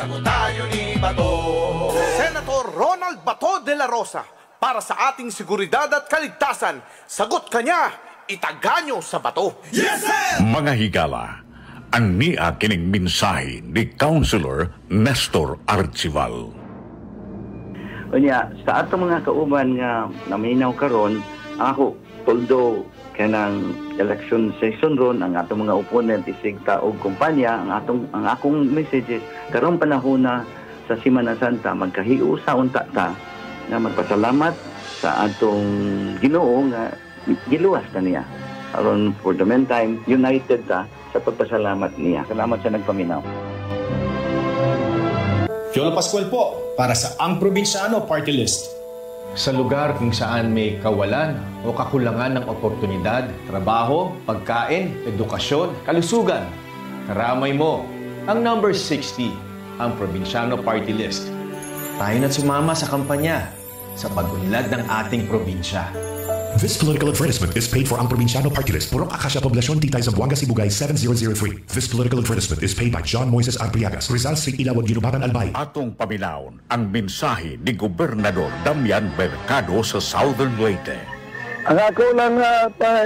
Sagot tayo ni Bato. Senator Ronald Bato de la Rosa, para sa ating seguridad at kaligtasan, sagot ka niya, itaganyo sa bato. Yes, sir! Mga higala, ang niya kining mensahe ni Councilor Nestor Archival. Unya, sa atong mga kauban nga naminaw karon, ang ako although kanang election session ron ang atong mga opponent isig og kumpanya, ang akong messages karong panahon na sa Semana Santa, magkahiusa unta ta nga magpasalamat sa atong Ginoo nga giluwas na niya aron for the meantime united ta sa pagpasalamat niya. Salamat sa nagpaminaw. Piolo Pascual po para sa Ang Probinsyano Party List. Sa lugar kung saan may kawalan o kakulangan ng oportunidad, trabaho, pagkain, edukasyon, kalusugan, karamay mo ang number 60, ang Probinsyano Party List. Tayo na't sumama sa kampanya sa pag-unlad ng ating probinsya. This political advertisement is paid for Ang Probinsyano Party List, Purok Acacia, Poblacion Titay, Zamboanga, Sibugay, 7003. This political advertisement is paid by John Moises Arpriagas, Rizal Street, Ilawag, Guinobatan, Albay. Atong paminawon ang mensahe ni Gobernador Damian Mercado sa Southern Leyte. Ang ako lang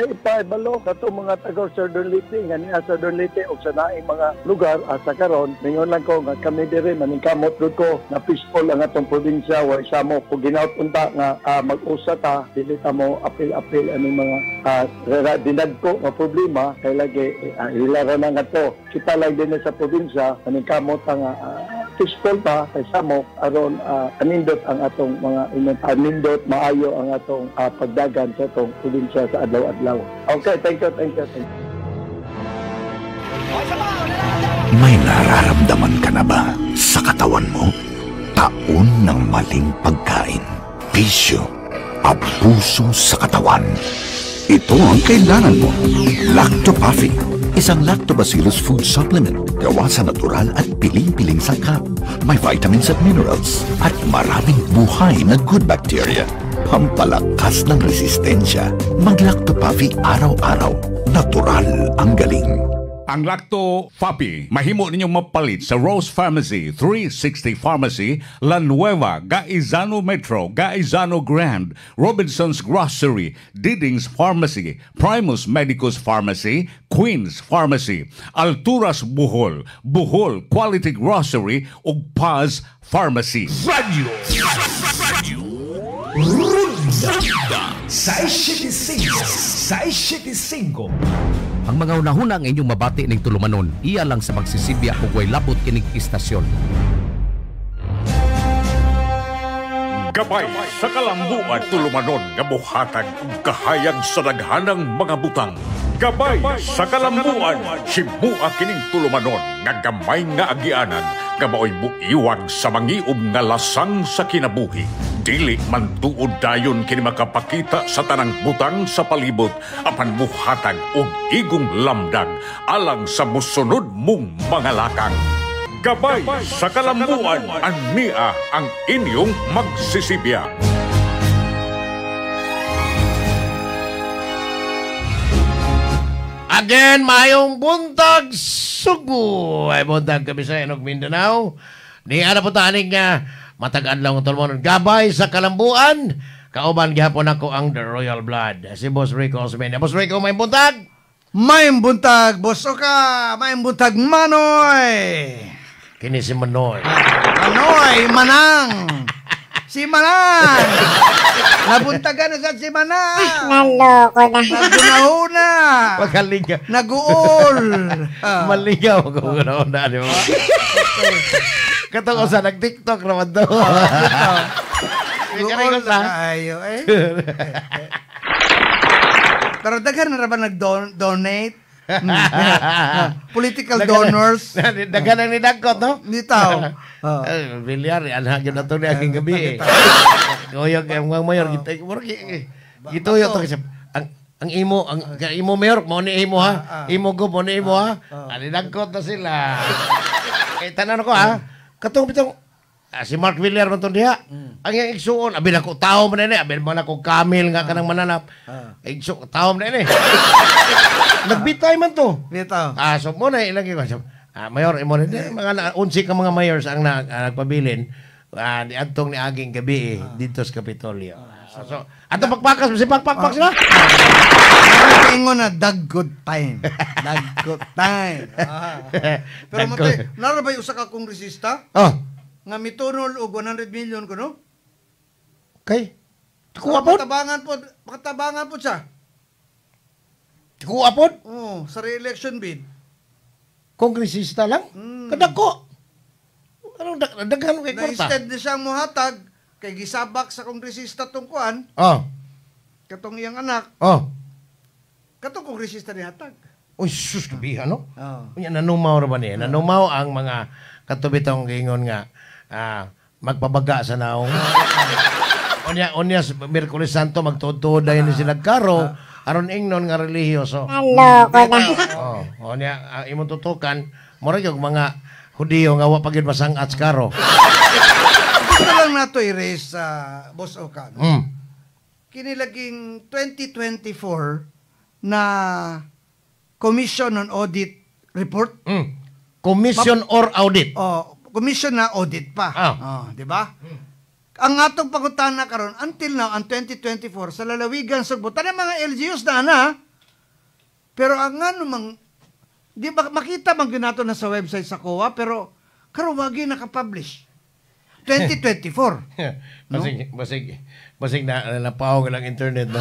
ipaibalo kato mga taga Southern Leyte nga niya sa Southern Leyte og sa naing mga lugar asa karon, ningon lang ko nga kami diri maningkamot gud ko na peaceful ang atong probinsya, way samo kung ginaot unta nga mag-usa ta, dili ta mo apil-apil aning mga dinagko nga problema kay lagi hilara na nga to. Kita lang din sa probinsya maningkamot ta nga peaceful ta kay samo aron anindot ang atong mga anindot maayo ang atong pagdagan sa atong probinsya sa adlaw-adlaw. Okay, thank you, thank you, thank you. May nararamdaman ka na ba sa katawan mo? Taon ng maling pagkain, bisyo, abuso sa katawan. Ito ang kailangan mo. Lactopuffy, isang lactobacillus food supplement gawa sa natural at piling-piling sangkap. May vitamins at minerals at maraming buhay na good bacteria. Pampalakas ng resistensya. Mag-Lactopuffy araw-araw. Natural ang galing. Ang Lacto Fapi, mahimo ninyong mapalit sa Rose Pharmacy, 360 Pharmacy, La Nueva, Gaisano Metro, Gaisano Grand, Robinson's Grocery, Diding's Pharmacy, Primus Medicus Pharmacy, Queen's Pharmacy, Alturas Bohol, Bohol Quality Grocery ug Paz Pharmacy. Radio Radio Ronda 675 675. Ang mga hunahuna ang inyong mabati ning tulumanon, iya lang sa pagsisibya ug way labot kining istasyon. Gabay sa kalambuan, tulumanon nga mohatag og kahayag sa daghanang mga butang. Gabay sa kalambuan, himua kining tulumanon nga gamay nga agianan nga maoy muiwag sa mangiob nga lasang sa kinabuhi. Dili man tuod dayon kini makapakita sa tanang butang sa palibot apan muhatag og igong lamdag alang sa mosunod mong mga lakang. Gabay sa kalambuan, ania ang inyong magsisibya. Again, maayong buntag Sugo. Ay buntag kami sa Enog Mindanao. Ni ana po taning matag-adlaw ng tulumanon. Gabay sa kalambuan. Kauban gihapon ako ang The Royal Blood. Si Boss Rico Osmeña. Boss Rico, may buntag. May buntag, Boss Oka. May buntag, Manoy. Kini si Manoy. Manoy, Manang. Si Manang. Nabuntagan na sa si Manang. Naloko na. Nagunahuna. Magaligaw. Naguol. Maligaw. Magunahuna. Di ba? Katong usa nag-TikTok naman to. Guol na kayo eh. Pero daghan na ba nag-donate? Political donors. Daghan na ni Dagkot, no? Bitaw. Bilyar, anha gyud na to ni aking gabi. Goyog ang mga mayor gituyo to kasi ang imo ang imo mayor mo ni imo ha. Imo go mo ni imo ha. Ani Dagkot na sila. Kay tanan ko ha. Katong bitong si Mark Villar man to diha. Ang iyang igsuon, abi na ko tao man ini, abi man ako camel nga kanang mananap. Igsuon tao man ini. Nagbitay man to. Bitaw. So mo na ilang gyud. Mayor imo ni mga 11 ka mga mayors ang nagpabilin niadtong niaging gabi didto sa Kapitolyo. So ato pagpakas si pagpakpak sila. Ingon na dagkot time. Dagkot time. Pero matay, nara ba usa ka kongresista? Oh. Nga mitunol og 100 million kuno? Kay kuha pod? Pakatabangan pod siya. Kuha pod? Oo, sa re-election bid. Kongresista lang? Kadako. Anong daghan kay Na kwarta? instead ni siyang muhatag kay gisabak sa kongresista tong kuan. Oh. Katong iyang anak. Oh. Katong kongresista ni hatag. Uy, sus, kabihan, no? Oh. Unya, nanumaw ra ba niya? Nanumaw ang mga katubitong giingon nga magpabaga sa naong. Unya, Miyerkules Santo, magtuod-tuod dahil ni sila karo, aron ingnon nga relihiyoso. Naloko na. Oh, unya, imong tutukan, mura yung mga Hudiyo nga wa pa gyud masangat sa karo. Gusto lang nato i-raise sa Boss Oka. No? Mm. Kini laging 2024 na Commission on Audit Report. Mm. Commission or Audit. Oh, commission na audit pa. Ah. Oh, di ba? Ang atong pangutana karon until now ang 2024 sa lalawigan Sugbo tanang mga LGUs na ana. Pero ang ano mang di ba makita man gyud nato na sa website sa COA pero karon wagi naka-publish. 2024. Basig na napaog lang internet no.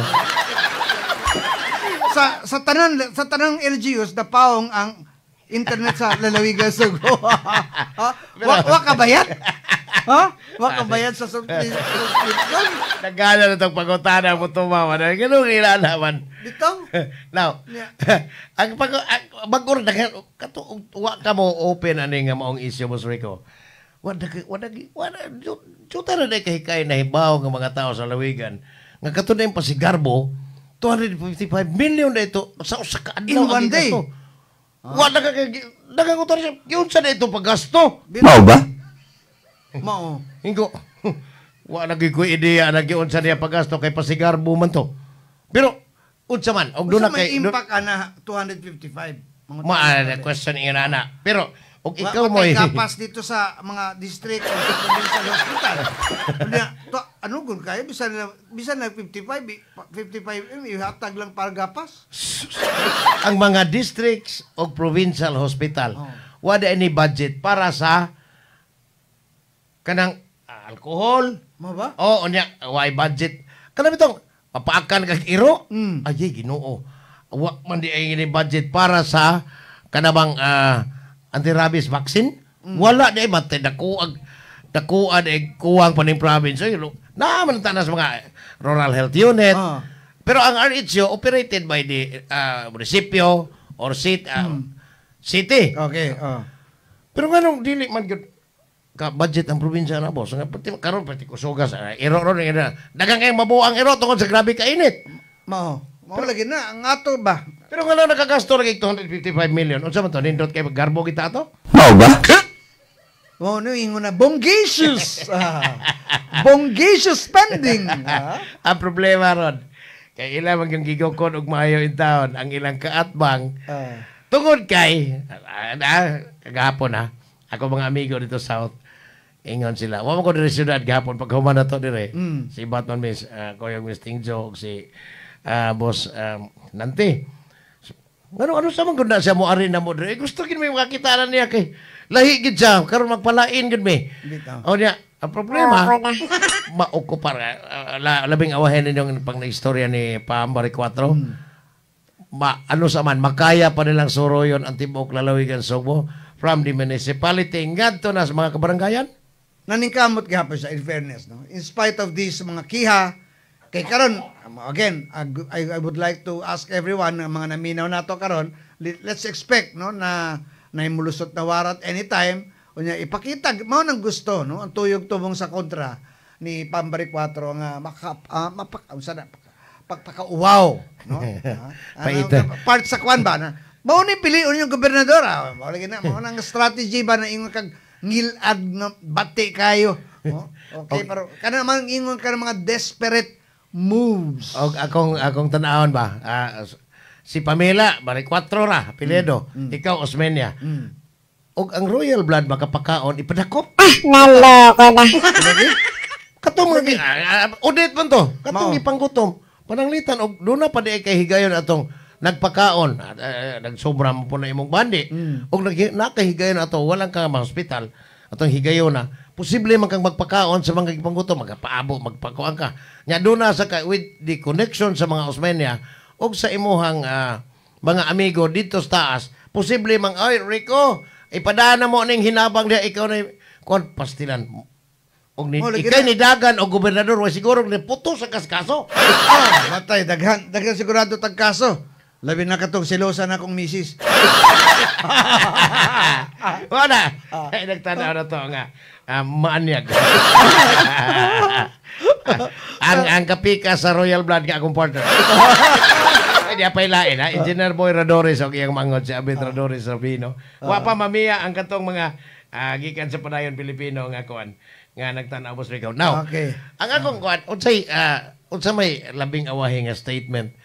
Sa tanang LGUs napaong ang internet sa lalawigan Sugbo. Ha? Wa ka bayad? Ha? Wa ka bayad sa subscription? Nagana na itong pagutana mo tumawa na. Ganun ilalaman. Bitaw? Now, ang pag bago wa ka mo open ani nga maong issue, Boss Rico. Wala juta na day kay nahibaw nga mga tao sa lawigan. Nga kato na yung pasigarbo, 255 million na ito sa usa ka adlaw. In one day. Wala ka nagagutan siya. Yun sa na ito paggasto. Mao ba? Mao. Ingo, wala gyud ko ideya na giun sa niya paggasto kay pasigarbo man to. Pero unsa man og doon na Unsa may kay impact ana 255? Ma question ingon ana. Pero og ikaw mo mo kapas dito sa mga district o sa provincial hospital. Unya, to, ano gun kayo bisan na 55 M ihatag lang para gapas. Ang mga districts o provincial hospital wala any budget para sa kanang alcohol. Mo ba? Oo, unya way budget. Kanang bitong mapaakan kag iro. Ay Ginoo. Wa man di ay ini budget para sa kanabang anti-rabies vaccine. Wala di matay dakuan ay kuwang pa ning province. Ay, naa man tanas mga rural health unit. Pero ang RHU operated by the munisipyo or city. City. Okay, Pero nganong dili man gyud ka budget ang probinsya na boss. Nga pati karon pati kusugas iro ron nga daghang kay mabuang iro tungod sa grabe kainit. Mao. Mao lagi na ang ato ba. Pero ngano nakagasto lagi 255 million. Unsa man to nindot kay garbo kita ato? Mao ba? Mao no ingon na bongacious. Bongacious spending. Ang problema ron kay ila man yung gigukon og maayo in taon ang ilang kaatbang. Tungod kay kagahapon ha. Ako mga amigo dito South ingon sila. Wa man ko diri syudad gahapon pag human na to dire. Si Batman Miss, Koyong Miss Tingjo ug si Boss Nante. So, ano sa man gud na siya mo ari na mo dire. Gusto gid may makakita na niya kay lahi gid siya karon magpalain gid mi. O niya, ang problema maokupar labing awahin ninyong pang istorya ni Pambari 4. Ano sa man makaya pa nilang suroyon ang tibuok lalawigan Sugbo from the municipality ngadto na sa mga kabaranggayan. Naningkamot gihapon siya in fairness, no? In spite of these mga kiha kay karon again I would like to ask everyone ang mga naminaw nato karon, let's expect no na naimulusot na warat anytime. Unya ipakita mao nang gusto no ang tuyog tubong sa kontra ni Pambari 4 nga pagpakauwaw no. Part sa kwan ba na mao ni pilion yung gobernador mao lagi na mao nang strategy ba na ingon kag ngilad nga bati kayo. Oh, okay, pero kana man ingon ka ng mga desperate moves. Og akong tan-awon ba si Pamela bari 4 ra apelyido, ikaw Osmeña. Og ang royal blood makapakaon ipadakop. Ah, naloko na. Katong mga audit man to. Katong gipanggutom. Pananglitan og duna pa di kay higayon atong nagpakaon, nagsobra mo po na imong bandi. Og nakahigayon ato walang ka ma-hospital atong higayon na posible man kang magpakaon sa mga gipanggutom, magpaabo, magpakuan ka. Nya duna sa ka with the connection sa mga Osmeña og sa imuhang mga amigo dito sa taas, posible mang ay Rico, ipadana mo ning hinabang diha ikaw na kuan pastilan. Og ni, Oh, lagi ikay na. ni dagan og gobernador wa siguro ni puto sa kaskaso. Ah, matay, daghan, daghan sigurado tag kaso. Labi na katong selosa na akong misis. Wala. Ay, nagtanaw na to nga. Maanyag. Ang kapika sa Royal Blood ka akong partner. Ay, di pa ilain, ha? Engineer Boy Radores og iyang mangod si Abet Radores Rabino. Wa pa mamiya ang katong mga gikan sa Padayon Pilipino nga kuan nga nagtan-aw, Boss Rico. Now, ang akong kuan unsay unsa may labing awahi nga statement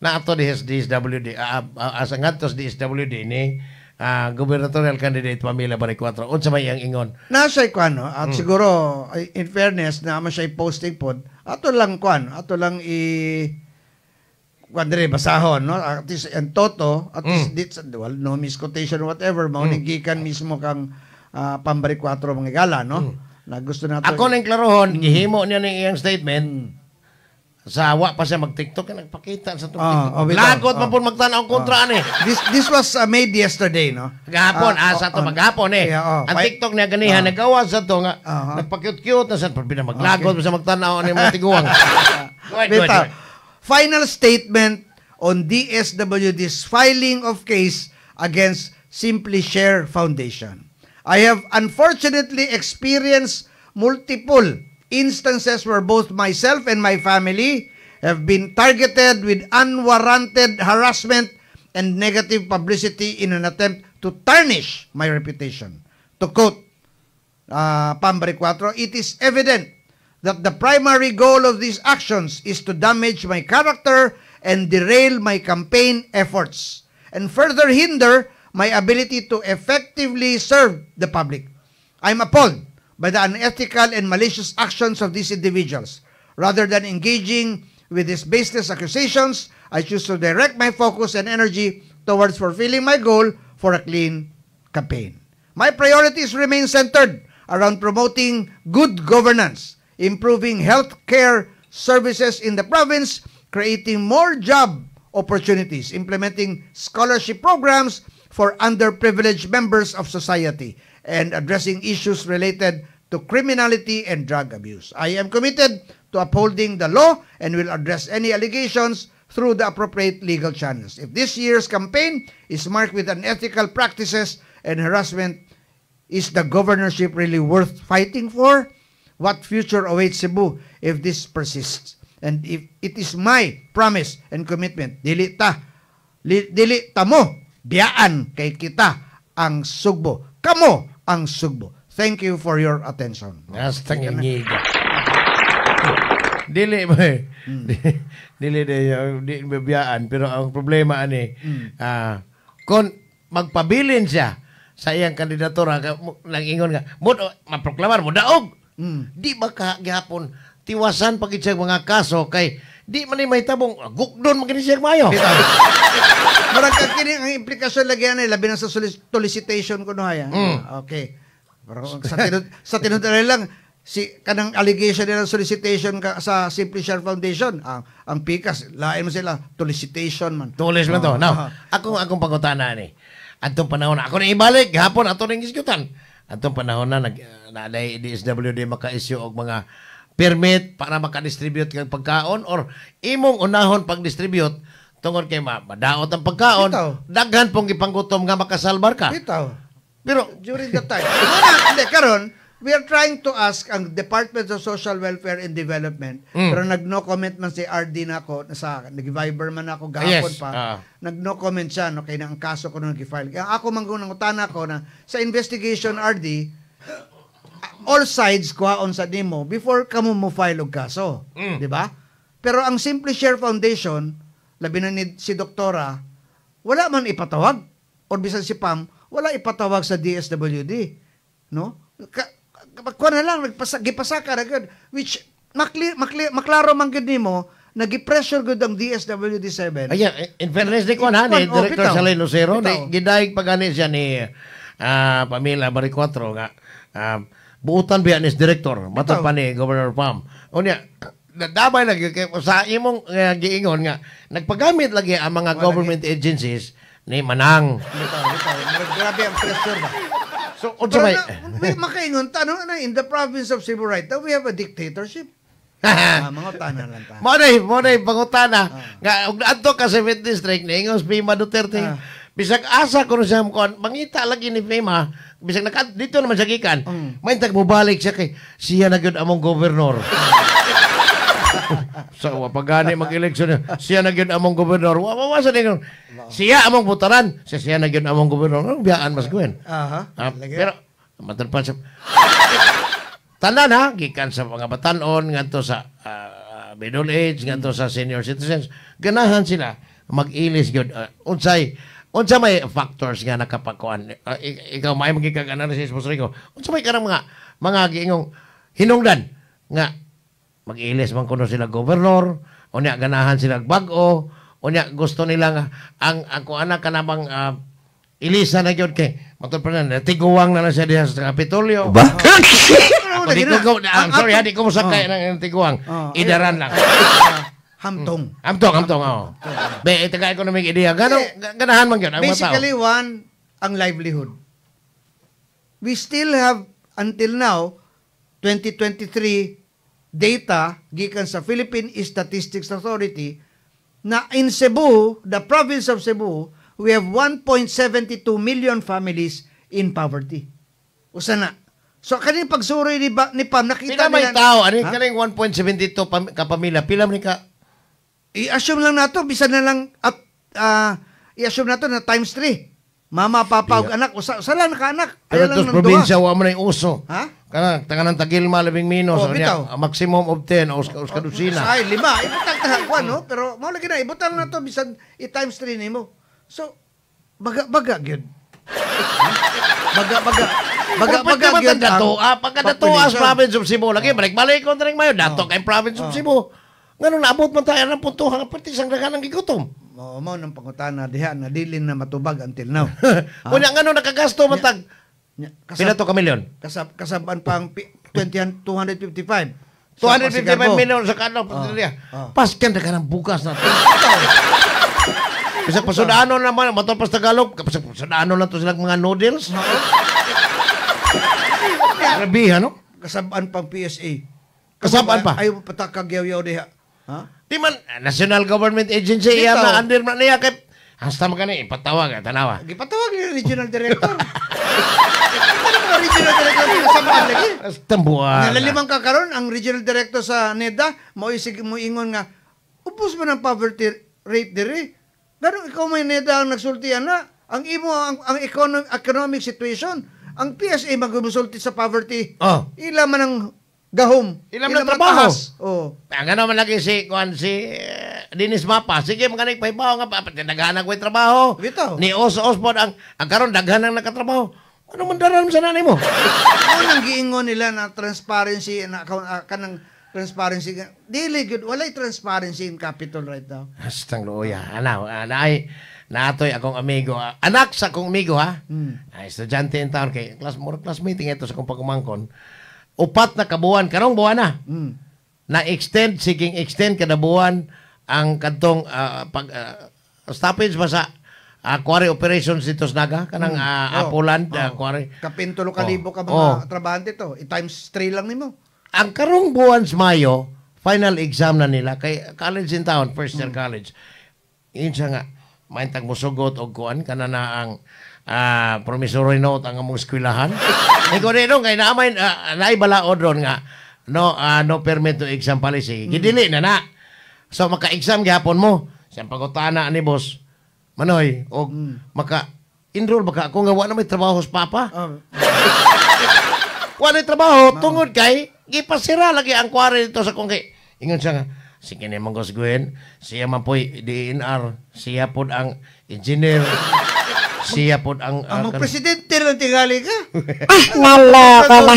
na ato di DSWD asa ngadto sa DSWD ni gubernatorial candidate Pamela Baricuatro, unsa may iyang ingon? Na siya kuan, no? At siguro ay, in fairness na man siya posting pod, ato lang kuan, ato lang i kuan dire basahon, no? At least ang toto, at least dit well, no misquotation or whatever, mao ni gikan mismo kang Pam Baricuatro mga gala, no? Na gusto nato. Ako ning klarohon, gihimo niya ning iyang statement sa wa pa siya mag-TikTok, nagpakita sa tong TikTok. Oh, bitaw. Lagot man pud magtan-aw kontra ani. This was made yesterday, no? Gahapon, sa to maghapon eh. Yeah, oh. Ang TikTok niya ganihan, nagawa sa to nga nagpa-cute-cute na sa pag maglagot pa sa magtan-aw ani mga tiguang. Go ahead, go ahead, Bitaw. go ahead. Final statement on DSWD's filing of case against Simply Share Foundation. I have unfortunately experienced multiple instances where both myself and my family have been targeted with unwarranted harassment and negative publicity in an attempt to tarnish my reputation. To quote Pam Baricuatro, "It is evident that the primary goal of these actions is to damage my character and derail my campaign efforts and further hinder my ability to effectively serve the public. I'm appalled by the unethical and malicious actions of these individuals. Rather than engaging with these baseless accusations, I choose to direct my focus and energy towards fulfilling my goal for a clean campaign. My priorities remain centered around promoting good governance, improving health care services in the province, creating more job opportunities, implementing scholarship programs for underprivileged members of society, and addressing issues related to criminality and drug abuse. I am committed to upholding the law and will address any allegations through the appropriate legal channels. If this year's campaign is marked with unethical practices and harassment, is the governorship really worth fighting for? What future awaits Cebu if this persists? And if it is my promise and commitment, dili ta, dili ta mo, biyaan kay kita ang Sugbo. Kamo ang Sugbo. Thank you for your attention." Hasta ngingiga. Dili mo eh. Dili di di biyaan pero ang problema ani kung magpabilin siya sa iyang kandidatura nang ingon nga mo maproklamar mo daog. Di ba ka gihapon tiwasan pag siya mga kaso kay di man ni may tabong gukdon man kini siya maayo. Murag ka kini ang implikasyon lagi ani labi na sa solicitation kuno haya. Okay. Pero sa tinud lang si kanang allegation nila solicitation ka, sa Simply Share Foundation ang pikas lain mo sila solicitation man. Tulis man to. Oh, Now, akong pangutana ni. Atong panahon na ako na ibalik gihapon ato ning gisgutan. Atong panahon na nag na DSWD maka-issue og mga permit para maka-distribute kag pagkaon or imong unahon pag-distribute tungod kay madaot ang pagkaon, daghan pong gipanggutom nga makasalbar ka. Bitaw. Pero during that time. Muna, hindi, karon we are trying to ask ang Department of Social Welfare and Development, pero nag-no comment man si RD na ako sa nag-Viber man ako gahapon pa. Nag-no comment siya no kay na ang kaso ko nung nag-file. Kaya ako man kung nangutana ko na sa investigation RD, all sides kuhaon sa nimo before kamo mo file og kaso, di ba? Pero ang Simply Share Foundation, labi na ni si doktora, wala man ipatawag or bisan si Pam, Wala ipatawag sa DSWD, no? Kuha na lang, gipasaka na gyud, which maklaro man gyud nimo na gi-pressure gud ang DSWD 7. Ayan, in fairness ni Kwan, ha, ni Kwan, oh, Director bitaw. Salin Lucero, Bitaw. ni, gidaig pa gani siya ni Pamela Baricuatro nga, buutan biya ni Director, matod pa ni Governor Pam. Unya, nadamay lagi kay sa imong giingon nga nagpagamit lagi ang mga government agencies ni Manang. Bitaw, bitaw. Murag grabe ang pressure ba? So, unsa Pero may na, makaingon ta, no, na in the province of Cebu right now, we have a dictatorship. Mga tanan lang ta. Mo na pangutana nga og adto ka sa 7th district ni ingos Pima Duterte. Bisag asa kuno siya kuan, mangita lagi ni Pima, bisag naka dito naman siya gikan. Maintag mobalik siya kay siya na gyud among governor. So wa pa gani mag-eleksyon, siya na gyud among gobernador. Wa wa wa sa ningon. Siya among butaran, siya siya na gyud among gobernador. Anong biyaan mas gwen? Aha. Pero matod pa siya. Tanan ha, gikan sa mga batanon ngadto sa middle age, ngadto sa senior citizens, ganahan sila mag-ilis gyud. Unsay unsa may factors nga nakapakuan? Ikaw may magikag analysis mo, Rico. Unsa may kanang mga giingong hinungdan nga mag-ilis man kuno sila gobernador, unya ganahan sila bag-o, unya gusto nila nga ang kuan na kanabang ilisan na gyud kay matod pa na tiguang na lang siya diha sa Kapitolyo. Ba? Ako di ko, I'm sorry ha, di ko mosakay ng tiguang. Idaran lang. Hamtong. Hamtong, hamtong, oo. Be, taga economic idea. Gano, ganahan man gyud ang mga tao. Basically, one, ang livelihood. We still have, until now, 2023 data gikan sa Philippine Statistics Authority na in Cebu, the province of Cebu, we have 1.72 million families in poverty. Usa na. So kaning pagsuri ni Pam nakita Pila may nila tao, ano Ha? kaning 1.72 kapamilya, pila man ni ka I-assume lang nato bisan na lang at i-assume nato na times 3. Mama, papa ug anak, usa usa lang ka anak. Pero Ayaw lang tos ng probinsya duha. wa man ay uso. Ha? Kana tangan ng tagilma labing minos, Oh, oh, niya, bitaw. maximum of 10 o uska dosina. Ay, lima. Ibutang ta kuan, no? Pero mao lagi na ibutang na to bisan i-times 3 nimo. So baga baga gyud. Baga baga. Baga baga gyud. Dato, ang pagka dato as population. province of Cebu lagi balik-balik ko ring mayo dato kay province of Cebu. Ngano naabot man tayo ng punto nga pati sang daghan ang gigutom. Mao mao nang pangutana diha na dili na matubag until now. Unya ngano nakagasto man tag pila to ka milyon? Kasab kasabaan pa ang 20 255. Sa 255 Pasigarbo. milyon sa kano Oh, oh. Paskan daghan ang bugas na to. Bisag pasudano naman, matol pas Tagalog, kapag pasudano lang to silang mga noodles. Grabe, ano? Kasabaan pang PSA. Kasabaan pa? Ay, patakag yaw-yaw diha. Ha? Di man, National Government Agency, iya Dito. na, under na niya, kay, hasta magani, ipatawag, tanawa. Gipatawag ni regional director. Ano mga regional director kasabaan lagi? Tambuan. Nalalimang ka karon ang regional director sa NEDA mo isig mo ingon nga ubos man ang poverty rate diri. Ganun ikaw may NEDA ang nagsultian na ang imo ang economic situation, ang PSA magmusulti sa poverty. Oh. Ila man ang gahom. Ila man ang trabaho. tahas. Oh. Ang ano man lagi si, kuan, si Dennis Mapa, sige, maganing pahibaw nga, pa, daghan ang trabaho. Bitaw. Ni Os Osborne, ang karon daghan ang nakatrabaho. Ano man daram sa nanay mo? Mao nang giingon nila na transparency na account kanang transparency dili good, walay transparency in capital right now. Hastang luoya. Ana, ana ay naatoy akong amigo. Anak sa akong amigo ha. Ay, estudyante in town kay class more classmate ito sa akong pagumangkon. Upat na kabuan karong buwan na. Na extend siging extend kada buwan ang kadtong pag stoppage ba sa quarry operations dito sa Naga kanang Oh. Apoland quarry. Kapin tulo ka libo ka mga Oh. trabahante to. I-times 3 lang nimo. Ang karong buwan sa Mayo, final exam na nila kay college in town, first year college. Yun siya nga, maintag musugot og kuan kana na ang promissory note ang among eskwelahan. Ikaw rin no, kay naamay naay balaod ron nga no no permit to exam policy. Gidili na na. So maka-exam gihapon mo. Siyang pagutana ni boss, Manoy, og maka enroll baka ako nga wa na may trabaho sa papa. Wa na trabaho tungod kay gipasira lagi ang quarry dito sa kong kay. Ingon siya nga, sige ni Manggos Gwen, siya man po'y DNR, siya pod ang engineer, Siya pod ang Ang mga presidente lang tingali ka. Naloko na.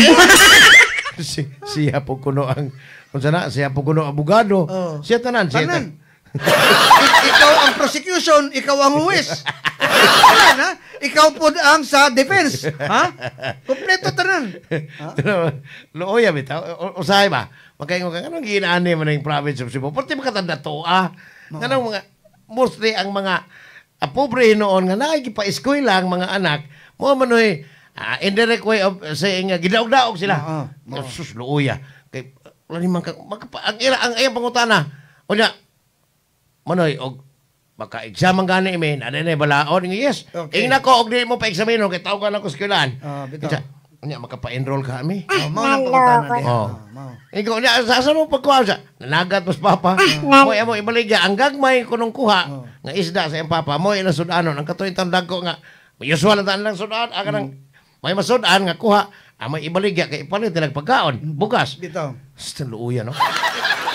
Siya po kuno ang unsa na, siya po kuno abogado. Oh. Siya tanan, siya. Tanan. Ikaw ang prosecution, ikaw ang huwes. Tanan, ha? Ikaw po ang sa defense. Ha? Kompleto tanan. Looya bitaw. Usahay ba? Makaingon ka, anong ginaani mo ng province of Cebu? Pati makatanda to, ah. Nganong mga, mostly ang mga pobre noon nga nagipa-eskwela ang mga anak, mo manoy indirect way of saying gidaog-daog sila. Sus, looya. Kay wala ni man ka, ang iyang pangutana. Unya, manoy, og maka-exam ang gani mi, na na balaon. Yes. Okay. Ingna ko, og di mo pa-examino, kay tawagan ako sa eskwelahan. Bitaw. Unya, makapa-enroll ka kami. Oh, mao nang pangutana diha. Oh. Ikaw, niya, sa mo pagkuha siya? Nanagat mas papa. Mo, mo, ibaligya. Ang gagmay kunong kuha, nga isda sa iyang papa, mo, inasudanon. Ang katuwing tandang ko nga, usual na taan lang sudan, ang kanang, may masudan nga kuha, ang may ibaligya, kay ipalit nilang pagkaon, bugas. Bitaw. Basta luuya, no?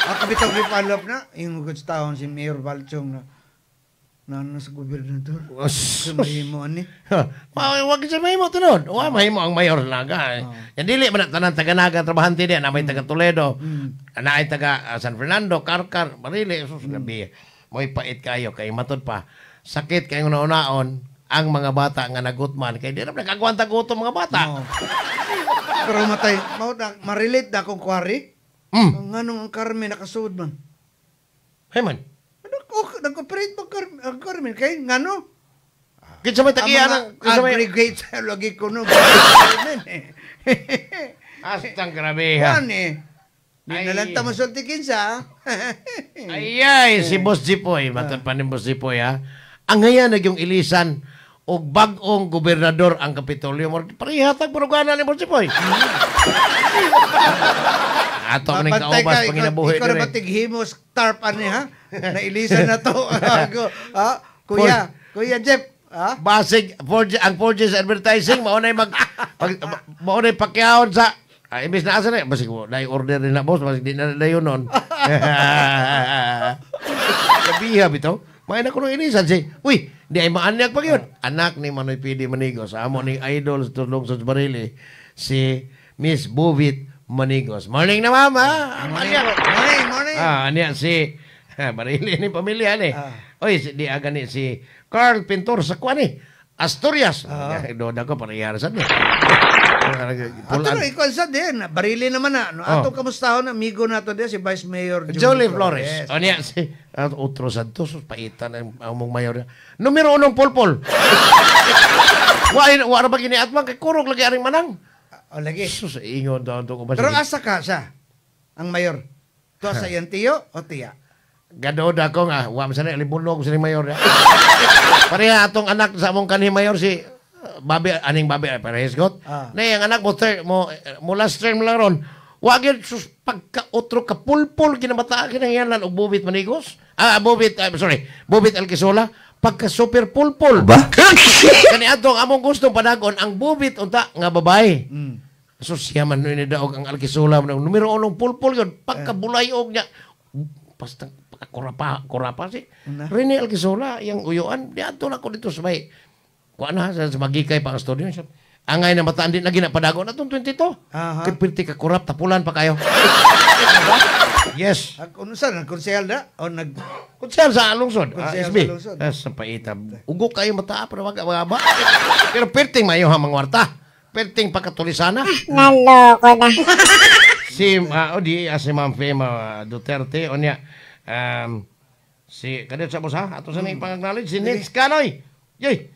Ang kabitaw ni follow up na, yung good taon si Mayor Balchong na, na sa gobernador. Mahimo ani. Wag siya mahimo tunod. Wa mahimo ang mayor naga. Yan dili man tanan taga Naga trabahante diyan, na may taga Toledo, na ay taga San Fernando, Karkar, Barili, sus grabe. Moy pait kayo kay matud pa. Sakit kay una-unaon ang mga bata nga nagutman kay di ra nagagwanta gutom mga bata. Pero matay, mao na ma-relate na akong kwari. Nganong ang Carmen nakasuod man. Hey man. Nag-operate mo ang Carmen kay ngano? Kinsa may tagiya ng aggregate sa lagi ko no. Astang grabe ha. Kuan eh. Di na lang ta masulti kinsa. Ay, si Boss Jipoy, matod pa ni Boss Jipoy ha. Ang ngayon nagyong ilisan og bag-ong gobernador ang Kapitolyo. Pareha tag barugana ni Boss Jipoy. Ato man ning kaubas panginabuhi Ikaw na ba tighimos tarp ani ha? Nailisan na to. Kuya, Kuya Jeff, ha? Basig ang 4G advertising mao nay mao nay pakyawon sa imbis na asa na basig na order nila boss, basig di na dayon nun. Kabiha bitaw. May na kuno ilisan si. Uy, di ay maanyag pa gyud. Anak ni Manoy PD Manigos, amo ning idol sa tulong sa Barili, si Miss Bovit Manigos. Morning na mama. Morning, morning, morning. Anya si Barili ni pamilya ni. Oy, si, di aga ni si Carl Pintor sa kuan ni Asturias. Doda ko parehara sad ni. Ato na ikaw sa din, Barili naman na. No? Ato kamustahon amigo nato din si Vice Mayor Jolie Flores. O niya si otro Santos paitan ang among mayor. Numero 1 polpol. Wa wa ra ba gini atbang kay kurog lagi aring manang. O lagi. Sus, ingon daw to ko ba. Pero asa ka siya ang mayor? To sa iyang tiyo o tiya? Gadoda ko nga, wa man sana libunog sa mayor. Pareha atong anak sa among kanhi mayor si Babi, aning Babi parehas got. Nay ang anak mo mo last term lang ron. Wa gyud sus pagka otro ka pulpol kinamata kinahanglan og Bobit Manigos. Bobit, sorry, Bobit Alquisola pagka super pulpol. Ba? Kani atong among gustong padagon ang Bobit unta nga babae. So siya man ni daog ang Alquisola numero 1 pulpol yun pagka bulayog niya. Basta pagka kurapa si Rene Alquisola yang uyuan diadto na ko dito sa may kuan na sa magikay pa ang studio. Angay na mataan din na ginapadagon atong 22. Kay pirti ka kurap tapulan pa kayo. Yes. Ano sa nagkonsehal na o nag konsehal sa lungsod. Konsehal SB. sa lungsod. Sa paita. Ugo kayo mata pero wag ba. Pero pirting mayo ha mangwarta. Pirting pagkatulisana. Naloko na. Si o di si Ma'am Fema Duterte o niya si kadto sa boss ha ato sa ning pang-acknowledge si Nitz Canoy. Yoy.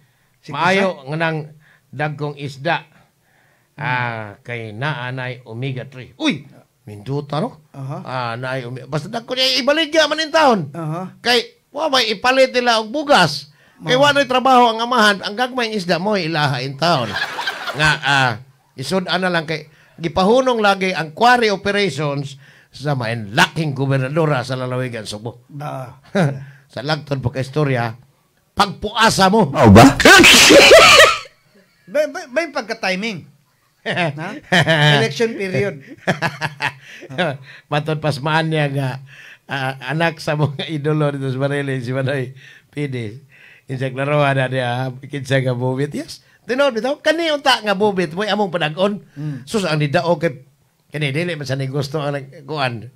Maayo nganang dagkong isda. Kay naanay omega 3. Uy, minduta no? Naay omega. Basta dagko niya ibaligya man in taon. Kay wa may ipalit nila og bugas. Kay wa nay trabaho ang amahan, ang gagmayng isda mo ilaha in taon. Nga isud-an na lang kay gipahunong lagi ang quarry operations sa main laking gobernadora sa lalawigan Subo. Sa lagtod pa ka istorya, pagpuasa mo. Oh ba? May pagka-timing. Ha? Election period. Matod pasmaan niya nga anak sa mga idolo dito sa Barili, si Manoy PD. Insa klarohan na niya, kinsa nga bubit. Yes. Tinuod bitaw kani unta nga bubit mo'y among padag-on. Sus ang nidaog kay kani dili man sa ni gusto ang kuan.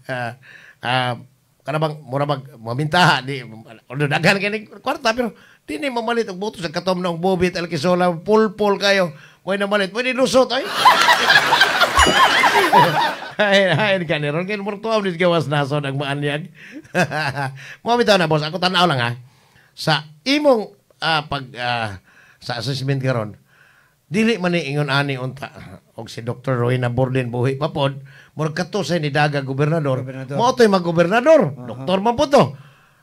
Kana bang mura bag mamintaha di although daghan kini kwarta pero di ni mamalit og buto sa katom ng bubit alkisola pulpol kayo. Mo'y namalit, mo'y nilusot ay. Ay, ay, kani ron kay murag tuwa ni gawas nason ang maanyag. Mo bitaw na boss, ako tan-aw lang ha. Sa imong pag sa assessment karon, dili man ni ingon ani unta og si Dr. Rowena Borden buhi pa pod, murag kato sa nidaga gobernador. Mao to'y maggobernador. Doktor man po to.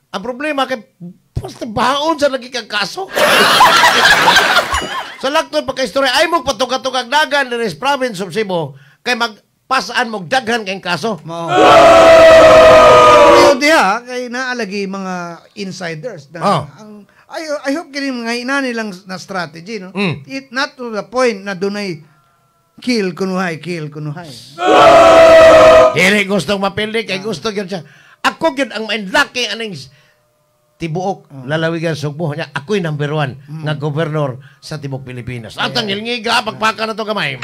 Ang problema kay basta baon sa lagi kang kaso. Sa laktod pagka-istorya ay mo patugatugag dagan diri sa province of Cebu kay magpasaan mo daghan kayong kaso. Pero diha kay naalagi mga insiders na ang I hope kini mga inani lang na strategy no. It not to the point na dunay kill kunuhay, kill kunuhay. Dili gustong mapili kay gusto gyud siya. Ako gyud ang mainlaki aning tibuok lalawigan Sugbo niya. Ako'y number 1 nga gobernador sa tibuok Pilipinas. At ang ngilngiga pagpaka na to gamay.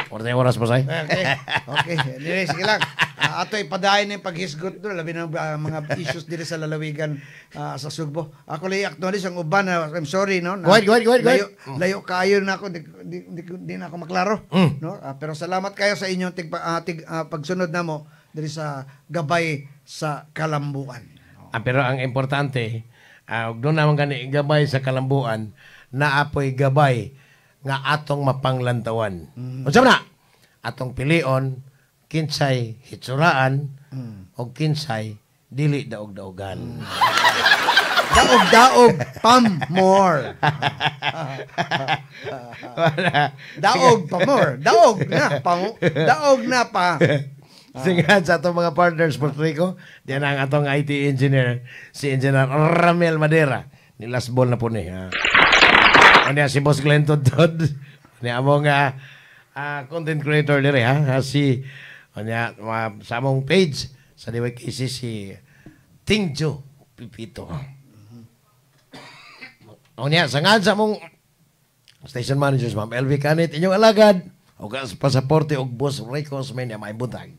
Orte oras pa say. Okay. Okay. Anyway, sige lang. Ato ipadayon yung paghisgot doon labi ng mga issues diri sa lalawigan sa Sugbo. Ako lang i-acknowledge ang uban na I'm sorry no. Na, Go ahead, go ahead, go ahead. Layo kayo na ako di na ako maklaro, no? Pero salamat kayo sa inyong pagsunod namo diri sa gabay sa Kalambuan. Pero ang importante, doon naman gani gabay sa Kalambuan, naapoy gabay nga atong mapanglantawan. Unsa man na? Atong pilion, kinsay hitsuraan, o kinsay dili daog-daogan. Daog-daog, pam more. Daog pa more. Daog na pa. Daog na pa. Singan sa atong mga partners Puerto Rico, diyan ang atong IT engineer, si Engineer Ramel Madera. Ni last ball na po ni. Ano si Boss Glenn Todd. Ni among content creator dire ha, si anya sa among page sa DYKC si Tingjo Pipito. Unya sa ngan sa among station managers Ma'am LV Canit inyong alagad og pasaporte og Boss Rico Osmeña may buntag.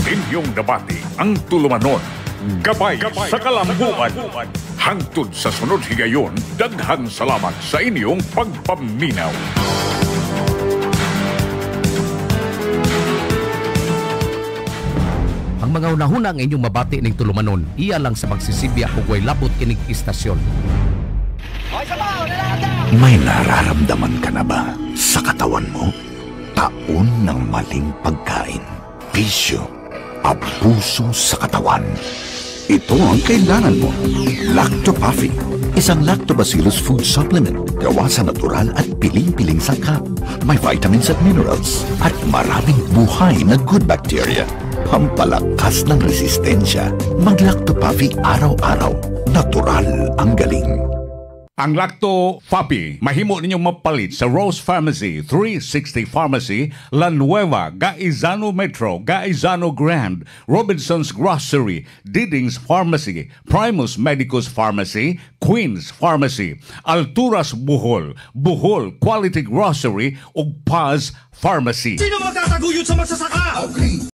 Inyong nabati ang tulumanon, gabay sa Kalambuan. Hangtod sa sunod higayon, daghang salamat sa inyong pagpaminaw. Ang mga unahuna ang inyong mabati ning tulumanon, iya lang sa pagsisibya ug way labot kining istasyon. May nararamdaman ka na ba sa katawan mo? Taon ng maling pagkain, bisyo, abuso sa katawan. Ito ang kailangan mo. Lactopuffy, isang lactobacillus food supplement gawa sa natural at piling-piling sangkap. May vitamins at minerals at maraming buhay na good bacteria. Pampalakas ng resistensya. Mag-Lactopuffy araw-araw. Natural ang galing. Ang Lacto Fapi, mahimo ninyong mapalit sa Rose Pharmacy, 360 Pharmacy, La Nueva, Gaizano Metro, Gaizano Grand, Robinson's Grocery, Diding's Pharmacy, Primus Medicus Pharmacy, Queen's Pharmacy, Alturas Bohol, Bohol Quality Grocery, ug Paz Pharmacy. Sino magtataguyod sa magsasaka?